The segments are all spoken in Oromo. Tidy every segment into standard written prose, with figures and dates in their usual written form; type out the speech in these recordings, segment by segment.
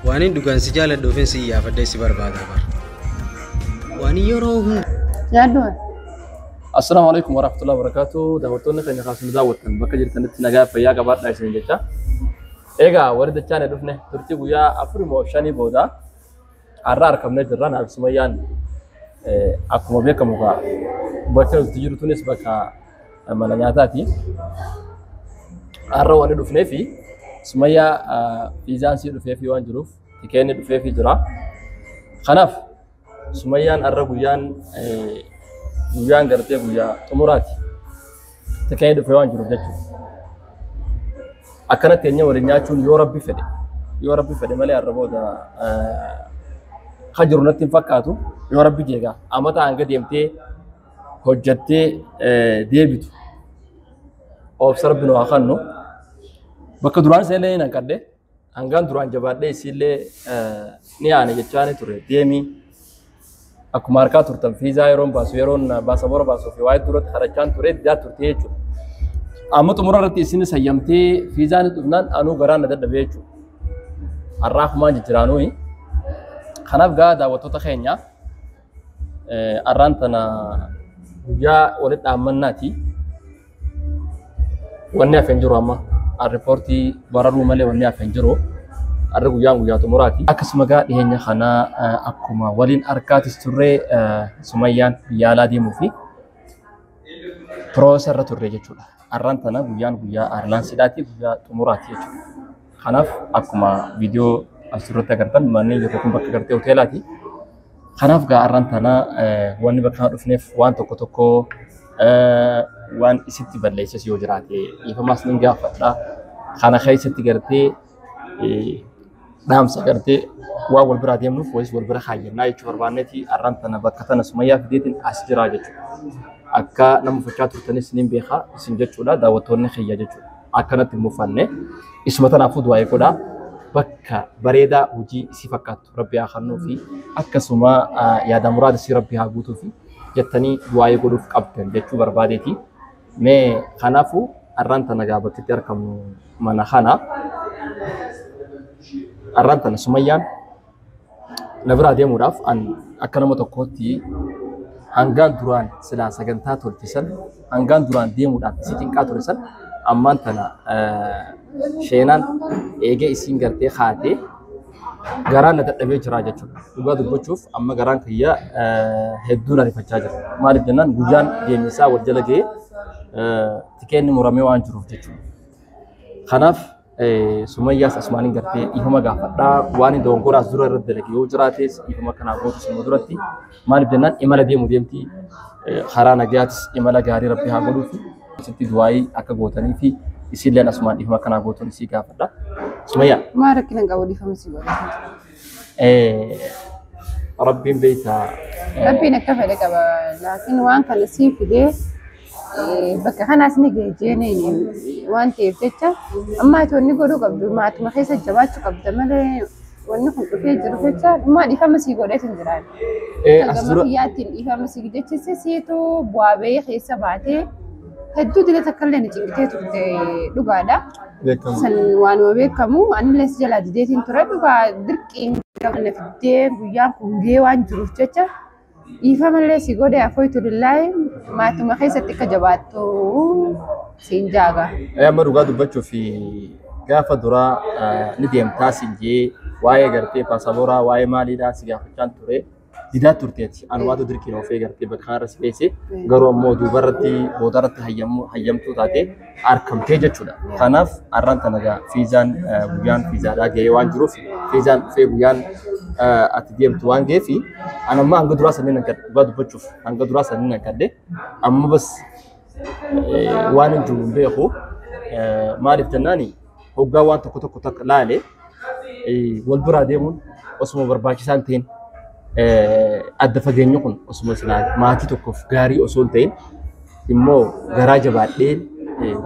Waanin dhugaan si jaaladhuufin si iyyaafadhee si barbaada bar. Waan yeroo hunda. Nyaadhu. Assalaamu alaikum warahmatullahi wabarakatuh. Daawwattoonni keenya kaasuma daawwattan bakka jirtanitti nagaa fayyaa qabaadhaa isin jecha. Egaa warri dachaan dhufne turtii guyyaa 4 moo 5 booda har'a argamnee jirra. Naaf Sumayyaan akkuma beekamu gaa bakka nuti jiru tunis bakka mana nyaataati. Har'a waan dhufnee fi Sumayyaa fiizaan sii dhufee fi waan jiruuf tikeenni dhufee fi jira. Kanaaf Sumayyaan har'a guyyaan guyyaan gartee guyyaa xumuraati. Tikeenni dhufee waan jiruuf jechuudha. Akkanatti eenyu waliin nyaachuun yoo rabbi fedhe yoo rabbi fedhe malee har'a booda kan jiru natti hin fakkaatu yoo rabbi jeegaa amata hanga deemtee hojjattee deebitu obsa rabbi nu haa kennu. Bakka duraan seenee hin hanqadhe hangaan duraan jabaadhee isiillee ni aane jechaa ture deemii akkuma harkaa turtan fiizaa yeroon baasu yeroon baasaboora baasuu fi waa'ee duratti kadhachaan ture didaa turte jechuudha. Amma xumura irratti isinis hayyamtee fiizaan dhufnaan anuu garaan na dadhabee jechuudha. Har'aa kumaan jijjiiraanuu. Kanaaf gaa daawwattoota keenya har'aan tana guyyaa walitti dhaammannaati. Wanni hafe hin jiru amma. Riippoortii bararuu malee wanni hafe hin jiru. Har'a guyyaan guyyaa xumuraati. Akkasuma gaa dhiyeenya kana akkuma waliin harkaatis turree Sumayyaan biyya alaa deemuu fi piroosa irra turre jechuudha. Har'aan tana guyyaan guyyaa aarlaansiidhaati guyyaa xumuraati jechuudha. Kanaaf akkuma viidiyoo asirratti agartan manneen jirru kun bakka gartee hoteelaati. Kanaaf gaa har'aan tana wanni bakka kana dhufneef waan tokko tokko waan isitti balleesses yoo jiraate dhiifamaas ni gaafadha. Kana keessatti gartee dhaamsa gartee waan wal biraa deemnuuf wayis wal bira kaayyannaa jechuu barbaanneeti har'aan tana bakka tana Sumayyaa fideetiin as jira jechuudha. Akka nama uffachaa turtanis ni beekaa isin jechuudha daawwattoonni kiyya jechuudha. Akkanatti hin muffanne isuma tanaafuu du'aa godhaa bakka bareedaa hojii isii fakkaattu rabbi haa kennuu fi akkasuma yaada muraada isii rabbi haa guutuu fi jettanii du'aa godhuuf qabdan jechuu barbaadeeti. Mee kanaafuu har'aan tana gaa bakki itti argamu mana kana. Har'aan tana Sumayyaan na biraa deemuudhaaf an akka nama tokkootti hangaan duraan silaa sagantaa tolchisan hangaan duraan deemuudhaaf isii cinqaa ture san ammaan tana sheenaan eegee isiin gartee kaatee garaan na dadhabee jira jechuudha. Dhugaa dubbachuuf amma garaan kiyya hedduu na rifachaa jira. Maaliif jennaan guyyaan deemisaa wal jala ga'ee tikeenni muramee waan jiruuf jechuudha. Kanaaf Sumayyaas asumaaniin gartee dhiifama gaafadhaa waan hin dogongoraas dura irratti dalage yoo jiraates dhiifama kanaa gootu suma duratti maaliif jennaan imala deemu deemti karaa nagayaatis imala gaarii rabbi haa godhuufi isitti du'aayii akka gootanii fi isiilleen asumaan dhiifama kanaa gootuun isii gaafadha. Sumayyaa. Maa rakkina hin qabu dhiifama si godha. Rabbiin beektaa. Rabbiin akka fedhe qaba. Laakiin waan kana sii fidee bakka kanaas ni geejjeenee waan ta'eef jecha amma ati wanni godhuu qabdu maatuma keessa jabaachuu qabda malee wanni kun dhufee jiru jecha dhummaa dhiifama sii godheet hin jiraan. As Gama dura kiyyaattiin dhiifama sii jechise siitu bu'aa bahee keessa baatee hedduu dila takka illee ni cinqitee turte dhugaadha. Beekamu. San waanuma beekamu anillee si jalaa dideetiin ture dhugaa dirqiin na fiddee guyyaan kun gahee waan jiruuf jecha dhiifamallee si godhe afooytu lillaahi maatuma keessatti akka jabaattu siin jaaga. Amma dhugaa dubbachuuf gaafa duraa ni deemtaa siin jee waa'ee gartee paasaapooraa waa'ee maaliidhaa si gaafachaan ture didaa turteeti. Anumaatu dirqiin ofee gartee bakka kanarra si geesse garuu ammoo duubarratti boodarratti hayyamtuu taate argamtee jechuudha. Kanaaf har'aan tana gaa fiizaan guyyaan fiizaadhaa gahee waan jiruuf fiizaan dhufee guyyaan ati deemtu waan ga'eef an amma hanga duraa sanniin hanqadhe dhugaa dubbachuuf hanga duraa sanniin hanqadhe amma bas waan hin jiru hin beeku maaliif jennaani hoggaa waan tokko tokko takka laale wal biraa deemuun osuma barbaachisaa hin ta'in adda fageenyi kun osuma silaa maatii tokkoof gaarii osoo hin ta'in immoo garaa jabaadheen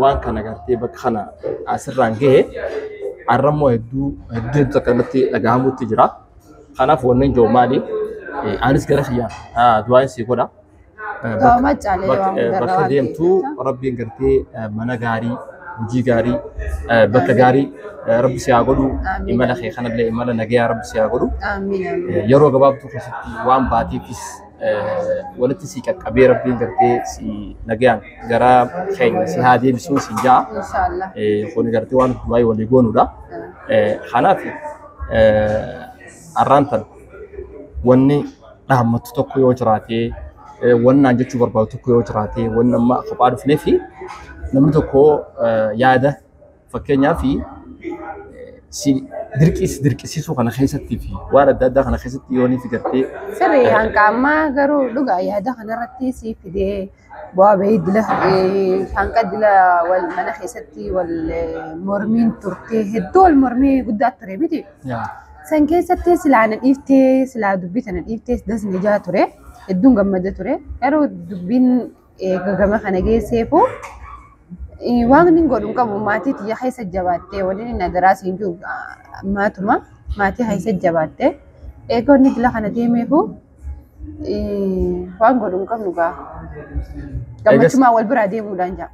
waan kana gartee bakka kana asirraan gahe har'a immoo hedduu hedduu hedduu takka irratti dhagahamutti jira. Kanaaf wanneen jiru maali? Anis gara kiyyaan du'aan sii godha. Du'aa caalee waan hundarra Bakka waan ta'eef deemtu jecha. rabbiin gartee mana gaarii Hojii gaarii, bakka gaarii Rabbi si haa godhu. Amiin. Imala kee kanallee imala nagayaa Rabbi si haa godhu. Amiin amiin. Yeroo gabaabduu keessatti waan baateefis walitti si qaqqabee Rabbiin gartee si nagayaan gara keenya si haa deebisuu si ja'a. Inshaallah. Kun gartee waan du'aa walii goonuudha. Kanaaf arraan tan wanni dhaammattu tokko yoo jiraate, wannaan jechuu barbaadu tokko yoo jiraate, wanni amma kophaa dhufnee fi namni tokko yaada fakkeenyaaf si dirqisiisuu kana keessatti fi waan adda addaa kana keessatti yoo ni figartee. Sirrii hanqa ammaa garuu dhugaa yaada kanarratti si fidee bu'aa bahii dila hanqa dila wal mana keessatti wal mormiin turte hedduu wal mormii guddaa ture miti. San keessatti silaa na dhiiftee silaa dubbii tana dhiiftee dasni ijaa ture hedduun gammada ture garuu dubbiin gagama kana geesseefu waan inni godhu hin qabu maatii tiyya keessa jabaattee waliin inni adaraa siin jiru maatuma maatii keessa jabaattee eega inni dila kana deemeefu waan godhu hin qabnu gaa gammachumaan wal biraa deemuudhaan jaa.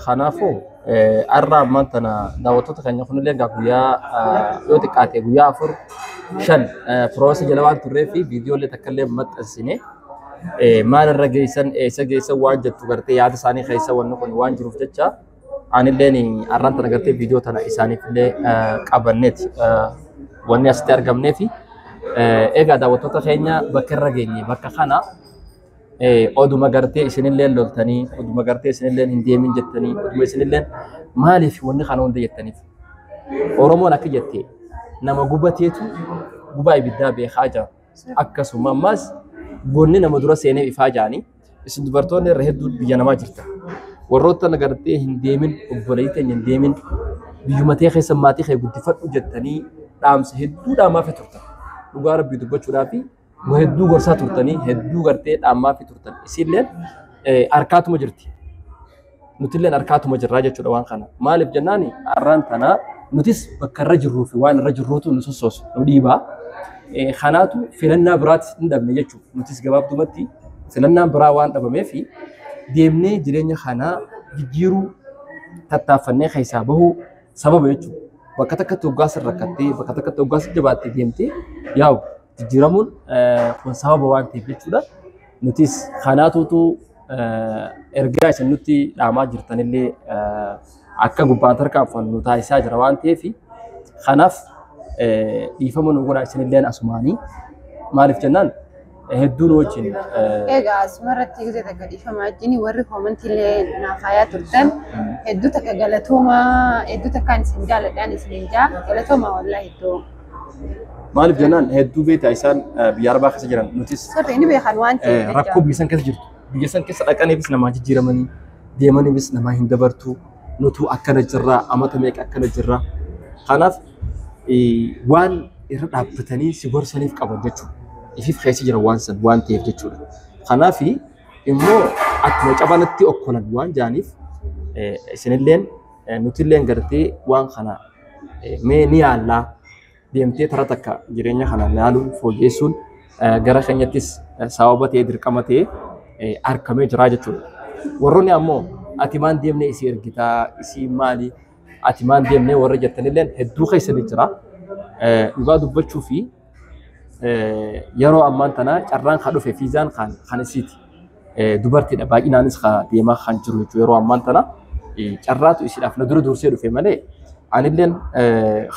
Kanaafuu har'a ammaan tana daawwattoota keenya kunillee egaa guyyaa yoo xiqqaate guyyaa 4 5 firoosa jala waan turree fi viidiyoolee takka illee maxxansine maal irra geessan eessa geessan waan jettu gartee yaada isaanii keessa wanni kun waan jiruuf jecha anilleen har'aan tana gartee viidiyoo tana isaaniif illee qabanneeti wanni asitti argamnee fi egaa daawwattoota keenya bakka irra geenye bakka kana oduma gartee isinillee loltanii oduma gartee isinillee hin deemin jettanii oduma isinillee maaliif wanni kana hunda jettaniif Oromoon akka jette nama gubateetu gubaa ibiddaa beekaa jira. Akkasuma ammas goonni nama dura seenee ifaa jaanii isin dubartoonni irra hedduu biyya namaa jirta. Warroota gartee hin deemin obboleeyyi teenya hin deemin biyyumatee keessa maatii kee guddifadhu jettanii dhaamsa hedduu dhaamaafii turtan. Dhugaa Rabbii dubbachuudhaa fi hedduu gorsaa turtanii hedduu gartee dhaamaafii turtan. Isinilleen harkaatuma jirti. Nutilleen harkaatuma jirraa jechuudha waan kana. Maaliif jennaani har'aan tanaa nutis bakka irra jirruu fi waan irra jirruutu nu sossoosu nu dhiibaa. Kanaatu filannaa biraatti hin dhabne jechuudha. Nutis gabaabdumatti filannaan biraa waan dhabameef deemnee jireenya kanaa jijjiiruu tattaaffannee keessaa bahuu sababa jechuudha. Bakka takkatti hoggaas rakkattee bakka takkatti hoggaas jabaattee deemtee yaa'u jijjiiramuun kun sababa waan ta'eef jechuudha. Nutis kanaatuutu ergaa isin nutti dhaamaa jirtanillee akka gubbaan tarkaanfannu taasisaa jira waan ta'eef kanaaf dhiifama nu godhaa isinilleen asumaanii maaliif jennaan hedduu nu wajjin. Egaa asumarratti gisee takka dhiifama wajjin warri koomantiilee naaf haayaa turtan hedduu takka galatoomaa hedduu takkaan isin jaaladhaan isin jaa galatoomaa wallaahi hedduu. Maaliif jennaan hedduu beektaa isaan biyya arabaa keessa jiran nutis Sirrii ni beekan waan ta'eef. Rakkoo biyya san keessa jirtu biyya san keessa dhaqaniifis namaa jijjiiramanii deemaniifis namaa hin dabartu nutu akkana jirraa amata meeqa akkana jirraa kanaaf waan irra dhaabbatanii si gorsaniif qaban jechuudha. Ifiif keessa jira waan san waan ta'eef jechuudha. Kanaaf immoo akkuma cabanatti okkolan waan jaaniif isinilleen nutilleen gartee waan kana mee ni yaallaa deemtee tara takka jireenya kana yaaluun fooyyessuun gara keenyattis sababa ta'ee dirqama ta'ee argamee jira jechuudha. Warroonni ammoo ati maan deemnee isii ergitaa isii maali ati maan deemnee warra jettanilleen hedduu keessanii jira. Dhugaa dubbachuu fi yeroo ammaan tana carraan kan dhufe fiizaan kan isiiti. Dubartiidha baay'inaanis kan deemaa kan jiru jechuudha yeroo ammaan tana carraatu isiidhaaf na dura dursee dhufe malee anilleen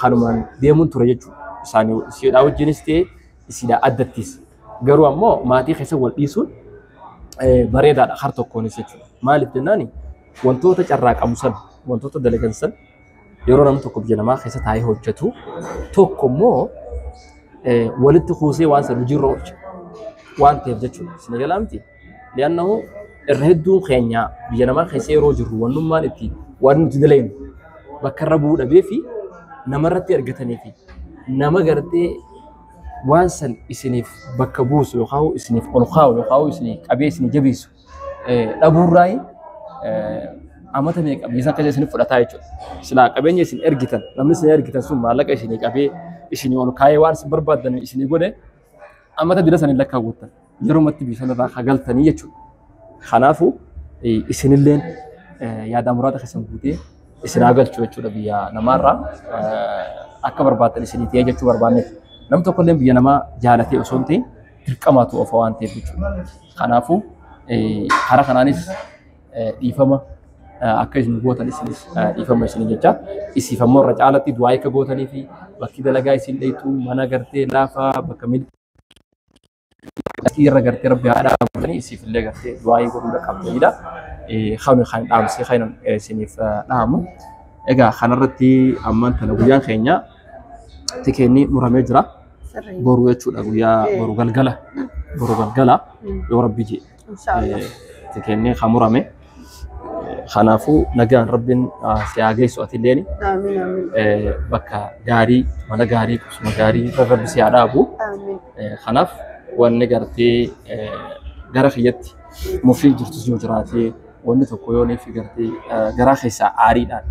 kanumaan deemuun ture jechuudha. Isaanii isiidhaa wajjinis ta'e isiidhaa addattis. Garuu ammoo maatii keessa wal dhiisuun bareedaadha har tokkoonis jechuudha. Maaliif jennaani wantoota carraa qabu san wantoota dalagan san yeroo namni tokko biyya namaa keessa taa'ee hojjetu tokko immoo walitti kuusee waan san hojiirra oolcha waan ta'eef jechuudha. Isin jalaa miti. Li'annahu irra hedduun keenya biyya namaa keessa yeroo jirru wannummaan itti waan nuti dalagnu bakka irra bu'uu dhabee fi namarratti argatanii fi nama gartee waan san isiniif bakka buusu yookaan isiniif ol kaa'u yookaan isinii qabee isinii jabeessu dhabuurraayi amata meeqa biyya san keessa isiniif fudhataa jechuudha. Silaa qabeenya isin ergitan namni isin ergitan sun maallaqa isinii qabee isinii ol kaa'ee waan isin barbaaddan isinii godhe amata dira san hin lakkaawwattan yerumatti biyya sanarraa hagaltanii jechuudha. Kanaafuu isinilleen yaada muraasa keessan guutee isin haa galchu jechuudha biyya namaarraa akka barbaaddan isinii ta'ee jechuu barbaanneef. Namni tokkollee biyya namaa jaalatee osoo hin ta'in dirqamaatu ofa waan ta'eef jechuudha. Kanaafuu karaa kanaanis dhiifama akka isin gootan isinis dhiifama isinii jecha isiif ammoo irra caalatti du'aa akka gootanii fi bakki dalagaa isin dheeytu mana gartee laafaa bakka milkii irra gartee rabbi haa dhaabbatanii isiif illee gartee du'aa godhuudha qabdanidha. Kan kan dhaamsee kan isiniif dhaamu. Egaa kanarratti ammaan tana guyyaan keenya tikeenni muramee jira. Boru jechuudha guyyaa boru galgala. Boru galgala yoo rabbi jedhe. Tikeenni kan murame. Kanaafuu nagaan rabbiin si haa geessu atilleen bakka gaarii mana gaarii qubsuma gaarii rabbi si haa dhaabu. Kanaaf wanni gartee gara kiyyatti mufii jirtus yoo jiraate wanni tokko yoo neefi gartee garaa keessaa aariidhaan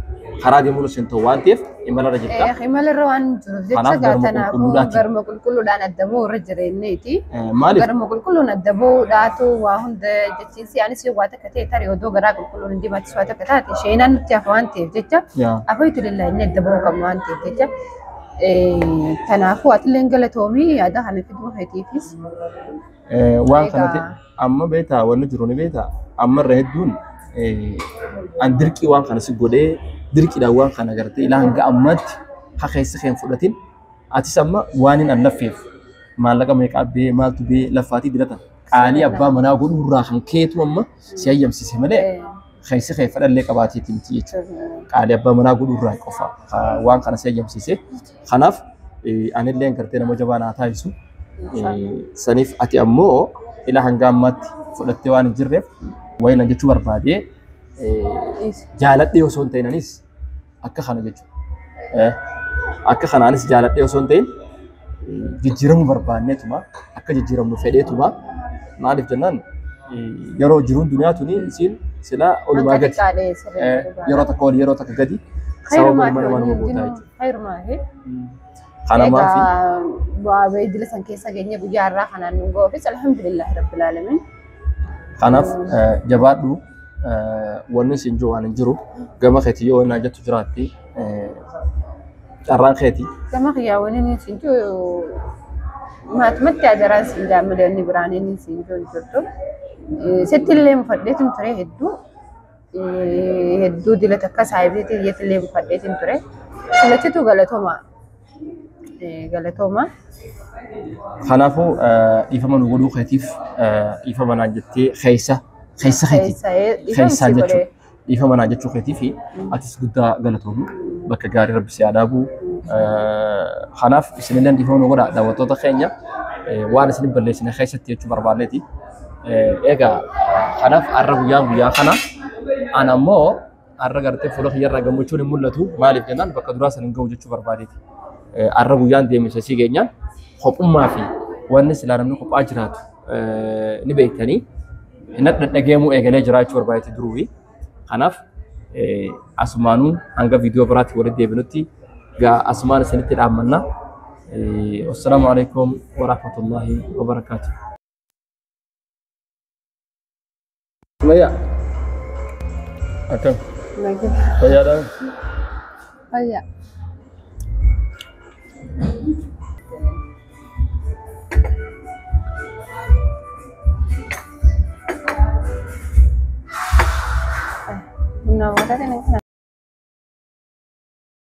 karaa deemuun isin ta'u waan ta'eef imalarra jirta. Imalarra waan jiruuf jecha gaatanaafuu garma qulqulluudhaan adda ba'uu irra jireenyeeti. Maaliif? Garma qulqulluun adda ba'uudhaatu waa hunda jechiinsi anis yoo waa takka ta'e tarii odoo garaa qulqulluun hin dibatis waa takka taate sheenaan nutti hafa waan ta'eef jecha afaytu lillaa inni adda ba'uu qabna waan ta'eef jecha. Kanaafuu atillee galatoomii yaada kana fiduu keetiifis. Waan kanatti amma beektaa wanni jiru ni beektaa amma irra hedduun an dirqii waan kana si godhee dirqiidhaan waan kana gartee ilaa hanga ammaatti haa keessa keen fudhatin atis amma waan hin laffeef maallaqa meeqaa bee maaltu bee laffaatii dilatan qaalii abbaa manaa godhuu irraa kan keetu amma si hayyamsiise malee keessa kee fedhallee qabaateeti miti jechuudha. Qaalii abbaa manaa godhuu irraa qofa waan kana si hayyamsiise. Kanaaf anillee gartee nama jabaa naa taasisu. Saniif ati ammoo ilaa hanga ammaatti fudhattee waan hin jirreef wayii nan jechuu barbaadee jaaladhee osoo hin ta'in anis akka kana jechuudha. Akka kanaanis jaaladhee osoo hin ta'in jijjiiramuu barbaanneetuma akka jijjiiramnu fedheetuma maaliif jennaan yeroo jiruun duniyaa tuni isiin silaa olumaa gadi yeroo takka ol yeroo takka gadi sababa ilma namaa nama gootaa jechuudha. Kanamaa fi bu'aa bahii dila san keessa geenye guyyaa har'aa kanaan nu ga'uufis alhamdulillahi rabbil aalamiin. Kanaaf jabaadhu wanni isin jiru waan hin jiru gama keetii yoo naan jettu jiraatti carraan keetii. Gama kiyyaa wanni inni isin jiru maatumatti ajaraa isin jaamalee inni biraan inni isin jiru hin jirtu. Sitti illee mufadheetin ture hedduu hedduu dila takka saayibiitii iyyatti illee mufadheetin ture. Filachitu galatooma. Galatooma. Kanaafuu dhiifama nu godhuu keetiif dhiifama naan jettee keessa keessa keetii keessaa jechuudha. Dhiifama naan jechuu keetii fi atis guddaa galatoomi bakka gaarii rabbi si haa dhaabu. Kanaaf isinillee dhiifama nu godhaa daawwattoota keenya waan isin balleessine keessatti jechuu barbaanneeti. Egaa kanaaf har'a guyyaan guyyaa kana ana ammoo har'a gartee fuula kiyyarraa gammachuun hin mul'atu maaliif jennaan bakka duraa san hin ga'u jechuu barbaadeeti. Har'a guyyaan deemsa sii geenyaan kophummaa fi wanni silaa namni kophaa jiraatu ni beektanii inni dhadhageemuu eegalee jiraachuu barbaadeeti duruufi. Kanaaf asumaanuu hanga viidiyoo biraatti walitti deebinutti asumaan isinitti dhaammanna. Wassalaamu alaikum warahmatullaahi wabarakaatuh. Sumayyaa. Akkam? Fayyaadhaa? Fayyaa. No, ahora tenés